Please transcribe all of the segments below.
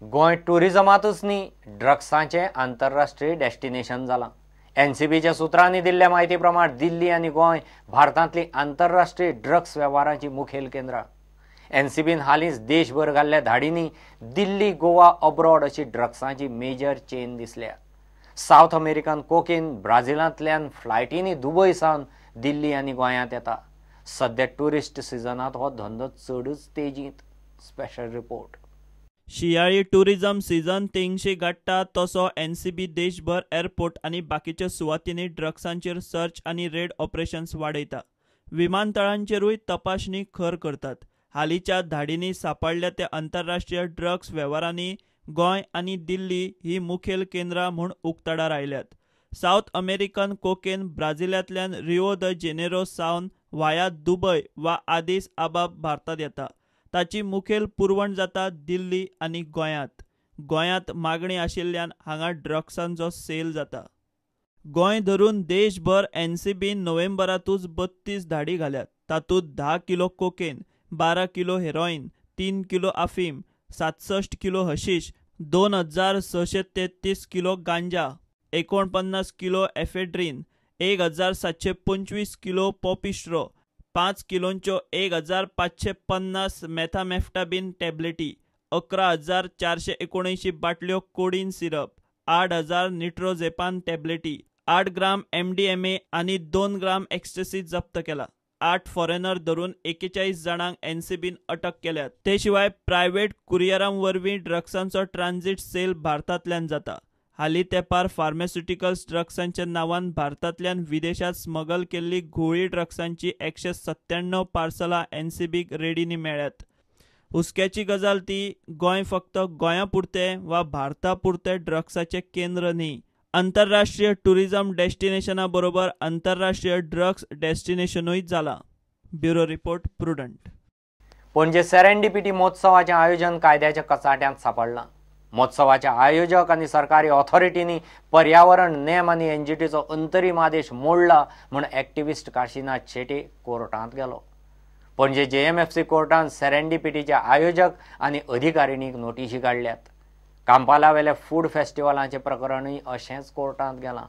गोंय टुरिजमातूच न्ही, ड्रग्सांचें आंतरराष्ट्रीय डेस्टिनेशन जालां. एनसीबीच्या सुत्रांनी दिल्ल्या म्हायती प्रमाण दिल्ली आनी गोंय भारतांतली आंतरराष्ट्रीय ड्रग्स वेव्हाराची मुखेल केंद्रां. एनसीबीन हालींच देशभर घाल्ल्या धाडींनी दिल्ली, गोवा, अब्रॉड अशी ड्रग्सांची मेजर चेन दिसल्या. सावथ अमेरिकन कोकेन ब्राझिलांतल्यान फ्लायटींनी दुबय सावन दिल्ली आनी गोंयांत येता. सद्या ट्युरिस्ट सिजनांत हो धंदो चडूच तेजींत. Special report. शियाळी tourism season तेंगशी गांठटा तसो एनसीबी देशभर एअरपोर्ट आनी बाकीच्या सुवातींनी ड्रग्सांचेर सर्च आनी रेड ऑपरेशन्स वाडयता. विमानतळांचेरूय तपासणी खर करतात. हालींच्या धाडींनी सांपडल्या त्या आंतरराष्ट्रीय ड्रग्स वेव्हारांनी गोंय आनी दिल्ली ही मुखेल केंद्रां म्हूण उक्ताडार आयल्यात. सावथ अमेरिकन कोकेन ब्राझिलांतल्यान रिओ the Janeiro सावन वाया दुबय वा आदीस आबाब भारतांत येता. ताची मुखेल पुरवण जाता दिल्ली आनी गोंयांत. गोंयांत मागणी आशिल्ल्यान हांगा ड्रग्सांचो सेल जाता. गोंय धरून देशभर एनसीबीन नोव्हेंबरांतूच 32 धाडी घाल्यात. तातूंत 10 kilo cocaine, 12 kilo heroin, 3 kilo आफीम, 67 kilo hashish, 2633 kilo गांजा, 49 किलो एफेड्रीन, 1725 किलो पॉपिस्ट्रो, 5 किलोंच्यो 1550 मेथामेफ्टाबीन टॅबलेटी, 11,479 बाटल्यो कोडीन सिरप, 8,000 निट्रोझेपान टॅबलेटी, 8 ग्राम MDMA आनी 2 ग्राम एक्स्टसी जप्त केला. 8 फॉरेनर धरून 41 जाणांक एनसीबीन अटक केल्यात. ते शिवाय प्रायव्हेट कुरियरां वरवीं ड्रग्सांचो ट्रान्झीट सेल भारतांतल्यान जाता. हालीं तेंपार फार्मास्युटिकल्स ड्रग्सांच्या नांवान भारतांतल्यान विदेशांत स्मगल केल्ली घुंवळी ड्रग्सांची 197 पार्सलां एनसीबीक रेडींनी मेळ्ळ्यात. हुस्क्याची गजाल ती गोंय फक्त गोंया पुरतें वा भारता पुरतें ड्रग्साचें केंद्र न्ही, आंतरराष्ट्रीय टुरिझम डेस्टिनेशना बरोबर आंतरराष्ट्रीय ड्रग्स डेस्टिनेशनूय जाला. Bureau report, Prudent. Panaji Serendipity महोत्सवाचें आयोजन कायद्याच्या कचाट्यांत सांपडलां. महोत्सवाचे आयोजक आनी सरकारी ऑथॉरिटींनी पर्यावरण नेम आनी एनजीटीचो अंतरीम आदेश मोडला म्हूण एक्टिविस्ट काशीनाथ शेट्ये कोर्टांत गेलो. पणजे जेएमएफसी कोर्टान सेरेंडिपिटीचे आयोजक आनी अधिकारिणीक नोटिशी काडल्यात. कांपालावेल्या फूड फेस्टिवलाचें प्रकरणूय अशेंच कोर्टांत गेलां.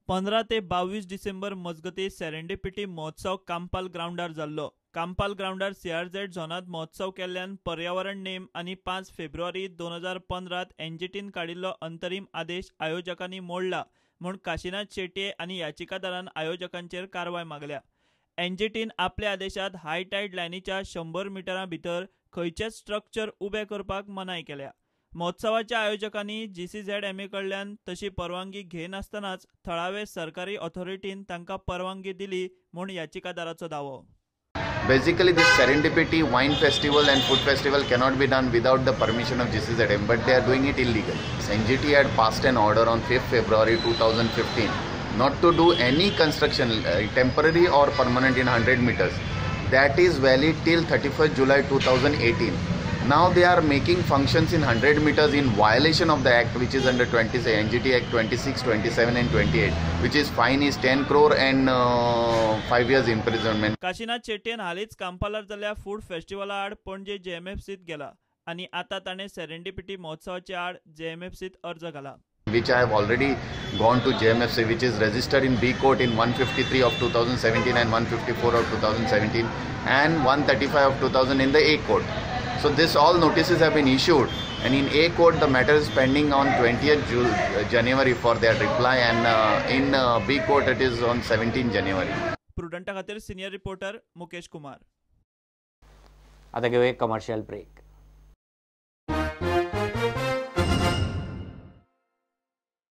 15 ते 22 डिसेंबर मजगतीं सेरेंडिपिटी महोत्सव कांपाल ग्रावंडार जाल्लो. कांपाल ग्रावंडार सीआरझेड झोनांत महोत्सव केल्ल्यान पर्यावरण नेम आनी 5 फेब्रुवारी 2015 एनजीटीन काडिल्लो अंतरीम आदेश आयोजकांनी मोडला म्हूण काशीनाथ शेट्ये आनी याचिकादारान आयोजकांचेर कारवाय मागल्या. एनजीटीन आपल्या आदेशांत हाय टायड लायनीच्या 100 मिटरां भितर खंयचेच स्ट्रक्चर उबें करपाक मनाय केल्या. महोत्सवाच्या आयोजकांनी GCZMA कडल्यान तशी परवानगी घेनासतनाच थळावे सरकारी ऑथॉरिटीन तांकां परवानगी दिली म्हूण याचिकादाराचो दावो. Basically, this Serendipity wine festival and food festival cannot be done without the permission of GCZM, but they are doing it illegal. NGT had passed an order on 5th February 2015 not to do any construction, temporary or permanent, in 100 meters. That is valid till 31st July 2018. Now they are making functions in 100 meters in violation of the act, which is under NGT Act 26, 27 and 28, which is fine is 10 crore and 5 years imprisonment. Kashinath शेट्येन हालींच कांपालार जाल्ल्या food फेस्टिवला आड पणजे जेएमएफसीत गेला आनी आतां ताणें serendipity महोत्सवाचे आड जेएमएफसीत अर्ज घाला. Which I have already gone to JMFC, which is registered in B court in 153 of 2017 and 154 of 2017 and 135 of 2000 in the A court. So this all notices have been issued, and in A court the matter is pending on 20th January for their reply, and in B court it is on 17 January. प्रुडंटा खातीर senior reporter Mukesh Kumar. आता घेऊ एक commercial break.